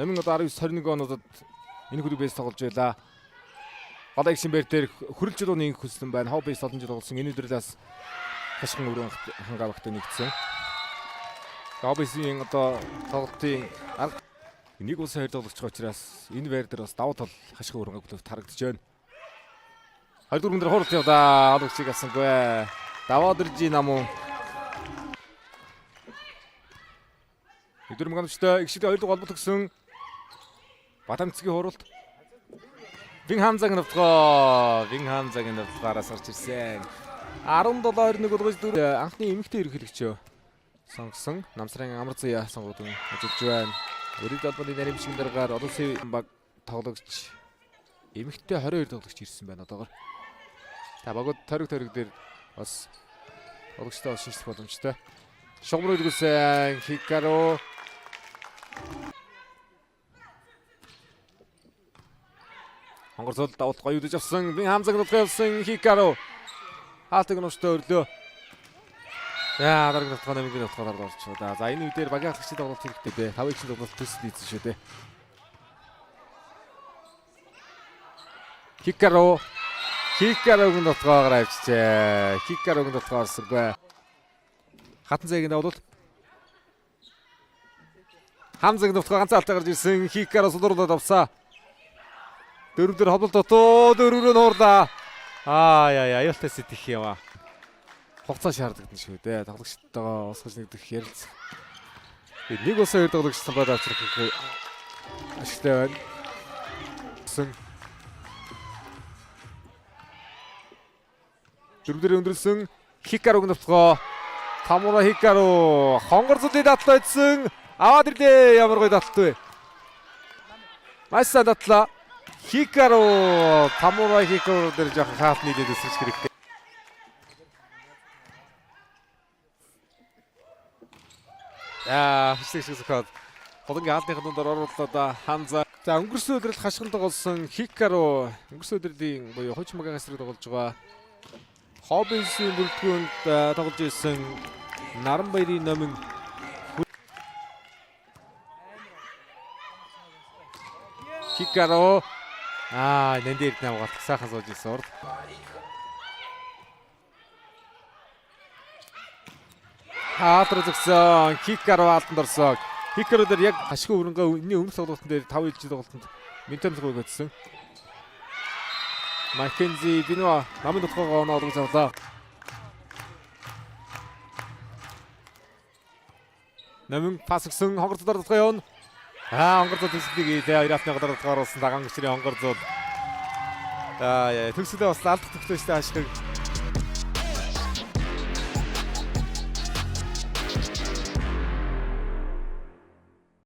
Номин одоо 19 21 онуудад энэ хөрөг бейс тоглож байлаа. Голоо ихсэн байр дээр хөрөлж дууны инх хүссэн байна. Хов бейс олон жил тоглосон. Энэ өдрөлөөс хашгин өрөө хангаавагтай нэгдсэн. Хоббисийн одоо тоглолтын арга нэг улсын хоёр тоглогч учраас энэ байр дээр бас давуу тал хашгин өрөнгө клубт харагдаж байна. 24 дээр хурал явлаа. Оологчийг авсангүй. Даваад ирж намуу. Өдөр мөнгөмжтэй их шиг хоёр дугаар холбогдсон гэсэн Бадамцгийн хуралд Вин Хамзагийн довтгоо. Вин Хамзагийн довтгоораас гарч ирсэн. 17-21 болгож дөрөв анхны эмэгтэй ерөнхийлөгч сонгосон Намсрын Амар Зая сонгогдсон ажиллаж байна. Өрийн холбооны наримшиг даргаар олон улсын баг тоглогч эмэгтэй 22 тоглогч ирсэн байна одоогор. Та багууд ториг ториг дээр бас тоглогчтой бас шинжлэх боломжтой. Шугамр үлгүүлсэн Хикаро. Хонгорцол давалт гоё үдэж авсан. Вин Хамзаг нутгаа явсан Хикаро. Хаалтыг нууштай өрлөө. За дараагийн нутгаа нэмгийн нутгаар орчихлоо. За энэ үедэр багийн ахлагчдын тоглолт хэрэгтэй дээ. 5 ичийн тоглолт төсөл ийдсэн шүү дээ. Хикаро. Хикарогийн нутгаагаар авчижээ. Хикарогийн нутгаа орсонгүй. Хатан зайгийн давлалт. Хамзаг нутгаа ганцхан алдаа гарч ирсэн. Хикаро сулруулаад авсан. Дөрөв дээр ховлолт дутуу. Дөрөврөө нуурлаа. Аа яа яа аюултай сэтгэх юм аа. Хугацаа шаардлагатай шүү дээ. Тоглогчтойгоо усгаж нэгдэх ярилцах. Нэг улсын хоёр тоглогч самбаад авчрах ашигтай байна. Дөрөв дээр өндөрлсөн Хикаруг нутгаа. Тамура Хикару хонгор зүлий датлаа идсэн. Аваад ирлээ. Ямар гоё датлт вэ? Маш сайн датлаа. Хикару Тамура Хикару дээр жоохон хаалт нийлээд өсөж хэрэгтэй. Аа, хэсэг шиг сөхөд. Хулангийн хаалтныхын дундаар оруулаад Ханза. За өнгөрсөн өдрөл хашгин тоглосон Хикару өнгөрсөн өдрлийн буюу хуучин багийн эсрэг тоглож байгаа. Хоббисийн бүрэлдэхүүнд тоглож исэн Наранбаярын номин Хикару аа нэн дээр нэм галтах сайхан сууж исэн урд. Хаалт руу зөксөн Хикару хаалтанд орсон. Хикару дээр яг хашгин өрөнгөө энэний өмнөх тоглолтын дээр 5 илжиг тоглолтод Минтамсгүйг өтсөн. Маккензи Бинуа намын нутгаагаа оноо олгож авлаа. Намын пас өгсөн хонгор зудар нутгаа явна. Аа хонгор зуд төсөлийг хийлээ. Хоёр хатны гадар нутгаар оруулсан дагаан гүчрийн хонгор зуд. Аа төгсөлөө бас алдах төгтөөжтэй ашиг.